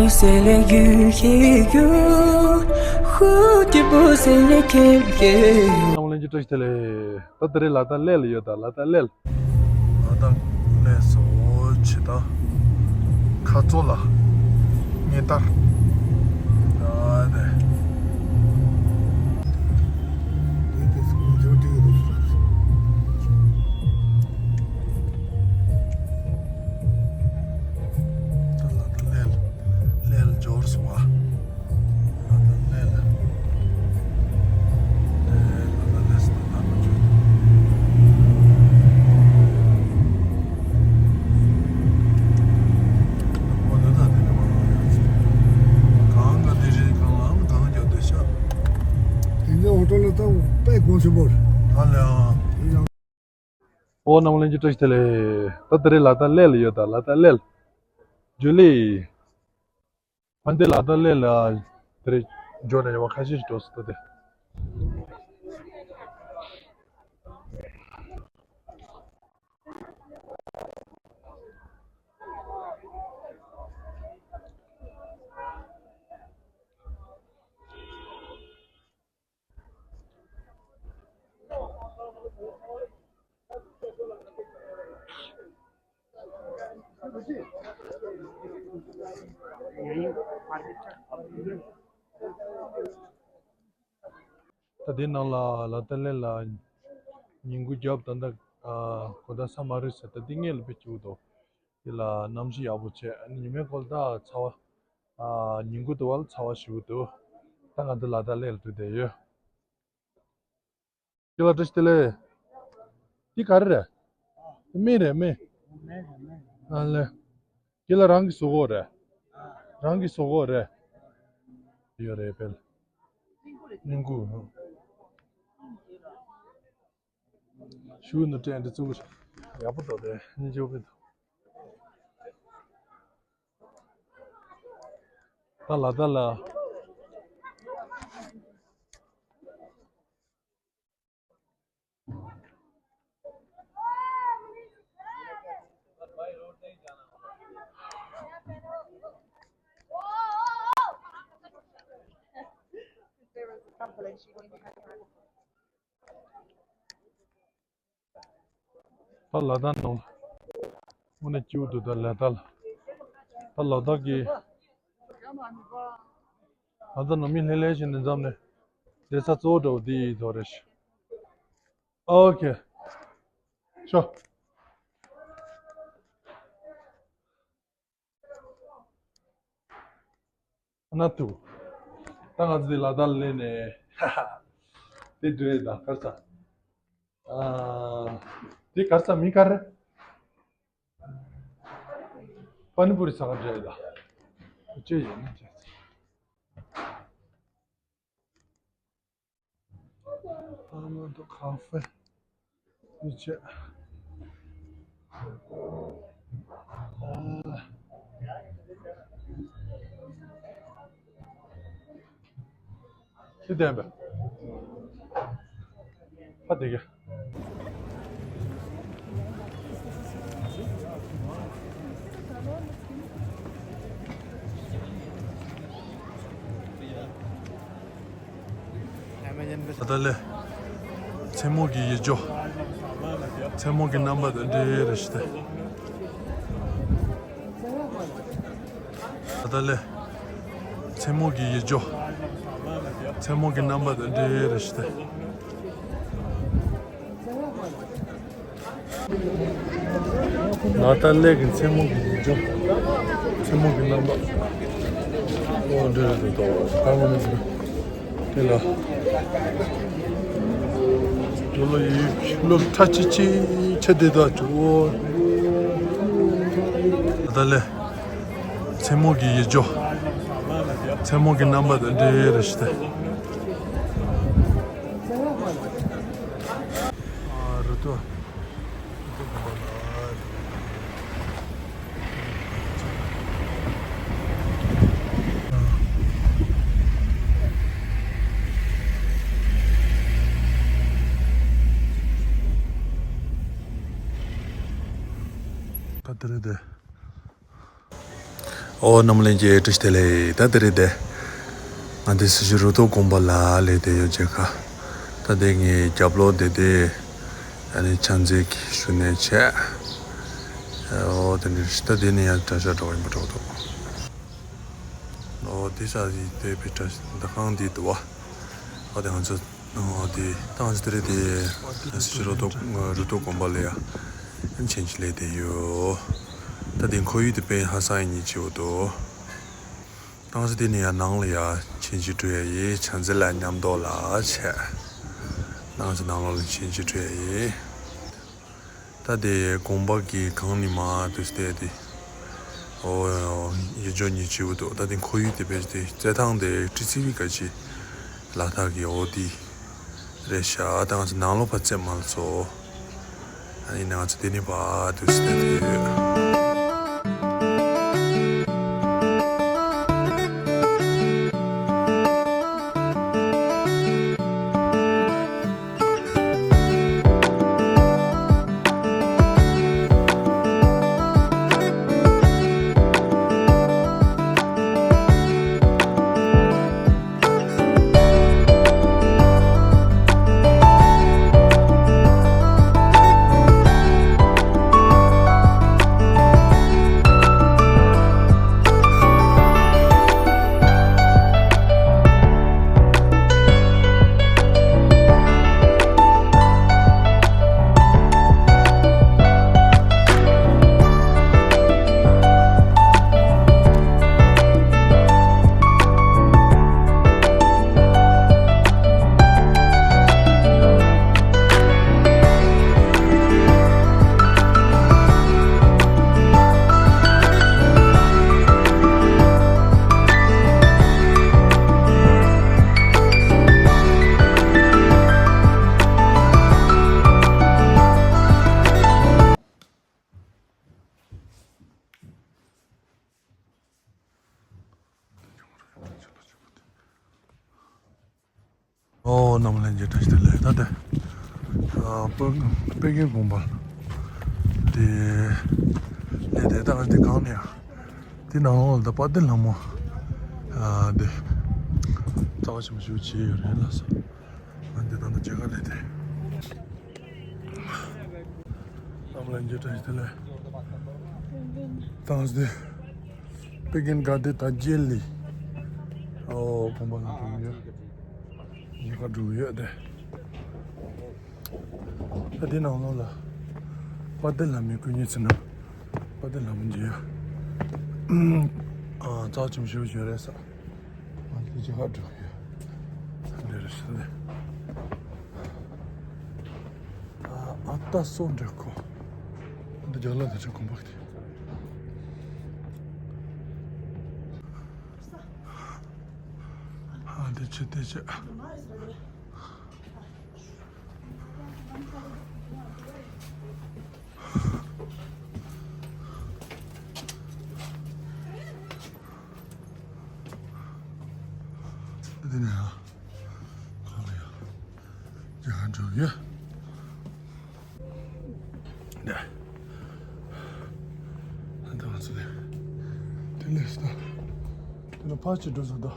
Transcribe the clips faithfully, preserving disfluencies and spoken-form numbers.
C'est les yeux qui jouent, who tu peux, c'est les quels que རྣམ་པ་ལྷན་རྒྱས་བཀྲ་ཤིས་བདེ་ལེགས། ད་དེ་རིང་ལ་དྭགས་གླེ་ལ་ཡོད། ད་ལ་དྭགས་གླེ་ལ། ལ་དྭགས་གླེ་བཟོ་བྱེད་ད་ཁ་མཚོ་ལ་ཉེ་ལྟར། ད་དེ། ད་ལ་དྭགས་གླེ་ལ། གླེ་ལ་འབྱོར་སོང་བ། ལ་དྭགས་གླེ་ལ། ཨེ། ལ་དྭགས་གླེ་ཟེར་ན་ད་མ་བྱོས། ཨོ་ལ་དྭགས་གླེ་ལ་མ་རང་ཡོད་ཚེ། གང་ག་དེ་རེད། གང་ལ་གང་རྒྱག་དེ་ཤག་དེ་ནས་ཨོ་ཊོ་ལ་ད་དཔེ་གོང་ཆེན་པོ་རེད། ཨ་ལེ་ཨ། ཨོ་རྣམ་པ་ལྷན་རྒྱས་བཀྲ་ཤིས་བདེ་ལེགས། ད་དེ་རིང་ལ་དྭགས་གླེ་ལ་ཡོད། ད་ལ་དྭགས་གླེ་ལ། ཇུ་ལི། ཕན་བདེ་ལ་དྭགས་གླེ་ལ་དེ་རིང་འབྱོར་ནས་ཡོང་བ་ཁ་ཤས་ཤིག་འགྲོ་སྲིད་ད་དེ། ད་དེའི་ནང་ལ་ལ་དྭགས་གླེ་ལ་ཉིན་གུང་རྒྱབ་ད་ལྟ་གོ་ད་ས་མ་རི་ཟེར། ད་དེ་སྔས་ལ་དཔེ་སྐྱིད་པོ་འདུག་དེ་ལ་གནམ་གཤིས་ཡག་པོ་བྱས། ཨ་ནི་ཉི་མའི་གོ་ལ་ད་ཚ་བ། ཨ། ཉིན་གུང་དུ་བ་ལ་ཚ་བ་ཞེ་པོ་འདུག་ད་ང་འདི་ལ་དྭགས་གླེ་ལ་འགྲོ་བསྡད་ཡོད། ཁྱེད་ལ་བཀྲ་ཤིས་བདེ་ལེགས། འདི་ག་རེ་རེད། སྨན་རེད་སྨན། ཨ་ལེ། ཁྱེད་ལ་རང་གི་གཟུགས་པོ་རེད། རང་གི་གཟུགས་པོ་རེད། ཡོད་རེད་དཔེ་ལ། སྨན་ཁུག་ཞུ་ནི་དྲན་འདི་ཚུགས། ཡག་པོ་འདུག་དེ་སྙིང་རྗེ་པོ་འདུག་ད་ལ་དྭགས་ལ། ད་ལ་དྭགས་ནང་དངོས་གནས་སྐྱིད་པོ་འདུག་ད་ལ་དྭགས་ལ། ད་ལ་དྭགས་ཀྱི། ལ་དྭགས་ནང་མི་ལྷན་ལྷན་ཞིག་ནས་འཛོམས་ནས་བསྡད་ས་གཙོ་བོ་འདྲ་བོ་འདི་ཡིན་ཐོག་རེད། ཨོ་ཁེ། ཤོ། ཨ་ན་ཐུ། ད་ང་ཚོ་འདི་ལ་དྭགས་སླེབས་ནས། ཧ་ཧ། དེ་འདྲ་རེད་ད་ག་རེ་ཟ། ཨ། དེ་ག་རེ་ཟ་མིང་ག་རེ། པ་ནི་པུ་རི་ཟ་ག་འདྲ་རེད་ད། ཅི་ཡིན་ཅི། ཨ་མ་དུ་ཁ་ཧྥེ། འདི་བྱས། ཨ། འདི་བསྟན་པས། ཕ་དེ་ག་ད་ལྟ་ལས། མཚན་མོ་གི་ཡིད་འཇོ། མཚན་མོ་གི་རྣམ་པ་དེ་འདྲ་རེ་ཞིག་སྟེ། ད་ལྟ་ལས། མཚན་མོ་གི་ཡིད་འཇོ། མཚན་མོ་གི་རྣམ་པ་དེ་འདྲ་རེ་ཞིག་སྟེ། ལ་དྭགས་གླེ་གི་མཚན་མོ་གི་ཡིད་འཇོ། མཚན་མོ་གི་རྣམ་པ། ཨོ་འདྲ་རེ་འདུག་ད་ང་མི་འདུག་དེ་ལ། ད་ལོ་ཡི་ལོ་ཁྲ་ཆི་ཆི་ཆེ་དེ་དག་ཅུ་བོ། ད་ལེ། མཚན་མོ་གི་ཡིད་འཇོ། མཚན་མོ་གི་རྣམ་པ་དེ་འདྲ་རེ་ཞིག་སྟེ། ཨ་རུ་ཏོ། ཁ་དེ་རེད་དེ། ཨོ་རྣམ་གླིང་གི་བཀྲ་ཤིས་བདེ་ལེགས། ད་དེ་རེད་དེ། ང་དེ་སི་ཤི་རུ་ཐོག་དགོན་པ་ལ་ལས་དེ་ཡོད་ཅེ་ཁ། ད་དེ་ངའི་རྒྱབ་ལོགས་དེ་དེ། ཨ་ནི་ཆ་འཛེག་ཞུ་ནས་བྱས། ཨོ་དེ་འདྲ་ད་དེ་ནས་ཡང་གྲྭ་ཤག་འགྲོ་བ་ཡིན་པ་འགྲོ་འདུག་ཨོ་དེ་ས་ཡི་དེ་བི་ཏྲ་ད་ཁང་འདི་འདུག་བ། ཨོ་དེ་ང་ཚོ། ཨོ་དེ་ད་ང་ཚོ་དེ་རེད་དེ། སི་ཤི་རུ་ཐོག་རུ་ཐོག་དགོན་པ་ལ་ཡ། ཆེན་གྱི་ལས་དེ་ཡོད། ད་དེ་ཁོར་ཡུག་དེ་དཔེ་ཧ་སང་ཡིན་ཉིད་ཆེ་བོ་འདུག་ཏང་སི་དེ་ནས་ཡང་ནང་ལ་ཡང་ཆེན་ཆེ་འགྲོ་ཡ་ཡིན། ཆ་འཛེ་ལ་མཉམ་དོག་ལ་བྱས། ཏང་སི་ནང་ལོགས་ལ་ཆེན་ཆེ་འགྲོ་ཡ་ཡིན། ད་དེ་དགོན་པ་གི་གང་ནི་མ་དུས་དེ་དེ། ཨོ་ཡེ་འཇོ་ཉི་ཆིའུ་དུ་ད་དེ་ཁོར་ཡུག་དེ་བེད་དེ་རྩེད་ཐང་དེ་ཀྲི་ཚི་བི་ག་ཅི་ལ་ཐག་གི་ཨོ་དེ་རེད་ཤག་ད་ང་ཚོ་ནང་ལོགས་ཕར་རྩེད་མ་ལ་ཚོ། ཨ་ནི་ང་ཚོ་དེ་ནི་བ་དུས་དེ་དེ་ཡོད། ཨོ་རྣམ་གླིང་གི་བཀྲ་ཤིས་བདེ་ལེགས། ད་ལྟ་ཨ་དཔལ་དཔལ་ལྡན་དགོན་པ་དེ་ལས་དེ་ད་དེ་གང་ནས་ཡང་དེ་ནང་ལོགས་ལ་ད་དཔལ་ལྡན་ལྷ་མོ་ཨ་དེ་རྩ་བ་ཆེན་པོ་ཞིག་བྱས་ཡོད་རེད་ལགས་སོ། ཨ་འདི་ད་ལྟ་མཇལ་ཁ་ལས་དེ། རྣམ་གླིང་གི་བཀྲ་ཤིས་བདེ་ལེགས། ཏང་སི་དེ། པེ་ཀིན་ག་དེ་ད་རྗེས་ལི། ཨོ་བུམ་པ་ལ་འགྲོ་གི་ཡོད། ཡི་ག་འགྲོ་གི་ཡོད་དེ། ད་དེ་ནང་ལོགས་ལ། དཔལ་ལྡན་ལྷ་མོའི་སྐུ་བརྙན་ཚོ་ན། དཔལ་ལྡན་ལྷ་མོ་མཇལ་ཡ། ཨ་རྩ་ཆེན་པོ་ཞེ་པོ་ཅིག་རེད་ས། ང་ཚོ་ཅིག་ཧ་འགྲོ་གི་ཡོད། འདི་རེད་ཟེར་ནས། ཨ་ཨ་ཏ་སོ་འདྲ་ཁོ། འདི་རྒྱ་ལ་དེ་ཚོ་གོམ་པ་དེ། ཨ་འདི་ཆེ་དེ་ཆེ། འདི་ནས་ཨ། ཁོ་ལ་ཡ། རྒྱ་གར་འགྲོ་གི་ཡོད། ནས། ཨ་ད་ང་ཚོ་ནས། དེ་ལས་སུ་ད། དེ་ལ་ཕར་ཅིག་འགྲོ་ས་ད།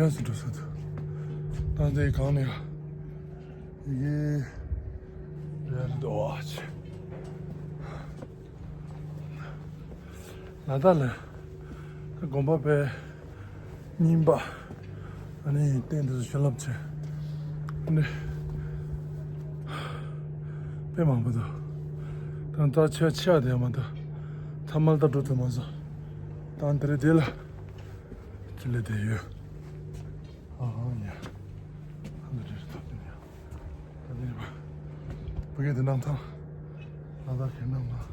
ཡར་སུ་འགྲོ་ས་ད། ད་དེ་གང་ནས་ཡ། ཡི་གེ། རེད་འདུག་བ་ཆེ། ལ་དྭགས་ལ་དགོན་པ་དཔེ་རྙིང་པ། ཨ་ནི་རྟེན་དེ་ཚོ་བྱིན་རླབས་ཆེ། ཨ་ནི་དཔེ་མང་པོ་འདུག་ད་ལྟ་ཆ་ཆ་དེ་མ་གཏོགས་ཐ་མལ་ད་འགྲོ་ཐུབ་མ་སོང་། ད་འདི་རེད་དེ་ལ་ཅི་ལས་དེ་ཡོད། ཨ་ཧ་ཡ། ཨ་འདི་རེད་ཐོབ་དེ་ཡ། ད་དེ་རེད་པ། བུ་གེ་དེ་གནམ་ཐང་། ལ་དྭགས་ཀྱི་གནམ་ཐང་།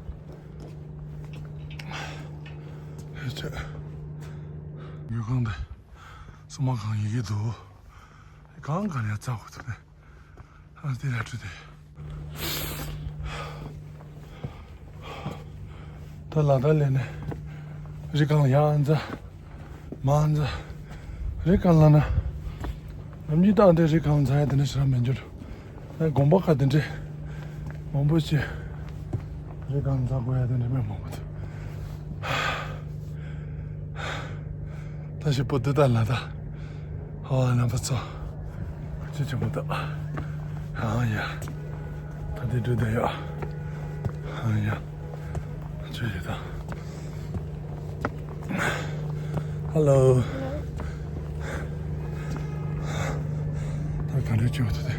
ཧེ་ཆེ། ཡུལ་ཁང་དེ། སྲུང་མ་ཁང་ཡི་གེ་འདུག་གང་གང་ཡ་རྩ་བ་ཐུག་ནས། ཨ་དེ་ཡ་ཁྲུ་དེ། ད་ལ་དྭགས་ལས་ནས་རི་སྒང་ཡ་ཨ་འཛའ། མ་འཛའ། རི་སྒང་ལ་ན། ནམ་རྒྱུན་ད་འདྲའི་རི་སྒང་འཛའ་ཡ་དེ་འདྲ་ཞེ་དྲག་མི་འགྱུར། ཨ་དགོན་པ་ཁ་དེ་འདྲའི་མང་པོ་ཞིག་རི་སྒང་འཛའ་དགོས་ཡ་དེ་འདྲ་མི་མང་པོ་འདུག་ཞིག་པོ་འདི་དག་ལ་ད། ཨ་རྣམ་པ་ཚོ། ཅི་ཅི་མོ་ད། ཨ་ཡ། ད་དེ་འགྲོ་ད་ཡ། ཨ་ཡ། ཅི་ཡི་ད། ཧེ་ལོ། ད་ག་འདྲ་བྱུང་ཐུག་དེ།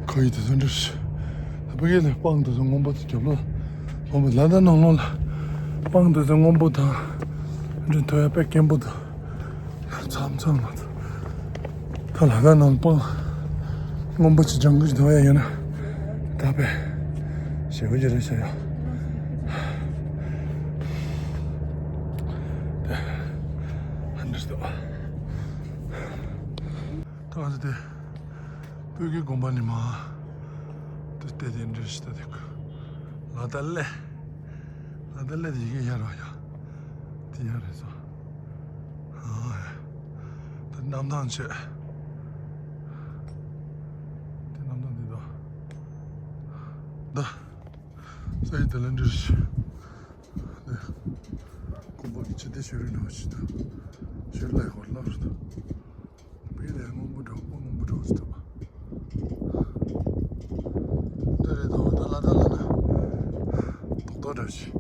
ཁོ་ཡི་དེ་ཚོ་འདྲ་ཞིག་ད་ཕ་གི་ལ་སྤང་དེ་ཚོ་སྔོན་པོ་དེ་རྒྱབ་ལོ། སྔོན་པོ་ལ་ད་ནང་ལོགས་ལ། སྤང་དེ་ཚོ་སྔོན་པོ་དང་། འདྲ་ཐོ་ཡ་དཔེ་སྐྱེན་པོ་དང་། མཚམས་མཚམས་ལ། ད་ལ་ད་ནང་སྤང་། སྔོན་པོ་ཅི་ལྗང་གུ་ཞིག་ཐོ་ཡ་ཡོད་ན། ད་དཔེ། ཞེ་པོ་ཅི་རེད་ཤག་ཡ། དེ། ཧན་འདྲ་ཞིག་འདུག་ད་ང་ཚོ་དེ། སྤོས་ཀྱི་དགོན་པ་ནི་མ། དེ་ལྟ་དེ་འདྲ་ཞིག་ལྟ་དེ། ལ་ད་ལེ། ལ་ད་ལེ་དེ་ཡི་གེ་ཡར་བ་ཡ། དེ་ཡར་རེད་སོ། ཨ། དེ་གནམ་ཐང་ཆེ། དེ་གནམ་ཐང་དེ་དོ། ད། ས་ཡི་དེ་ལ་འདྲ་ཞིག་དེ། དགོན་པ་གི་ཕྱི་དེ་ཤོད་རིན་འགྲོ་ཞིག་ད། ཤོད་ལ་ཡི་གོ་ལ་རུ་ད། བི་ལས་སྔོན་པོ་འགྲོ་སྔོན་པོ་འགྲོ་ཟེར་ཐུབ་པ། འདི་རེད་དོ། ད་ལ་ད་ལ་ན། ཏོག་ཏོག་འདྲ་ཞིག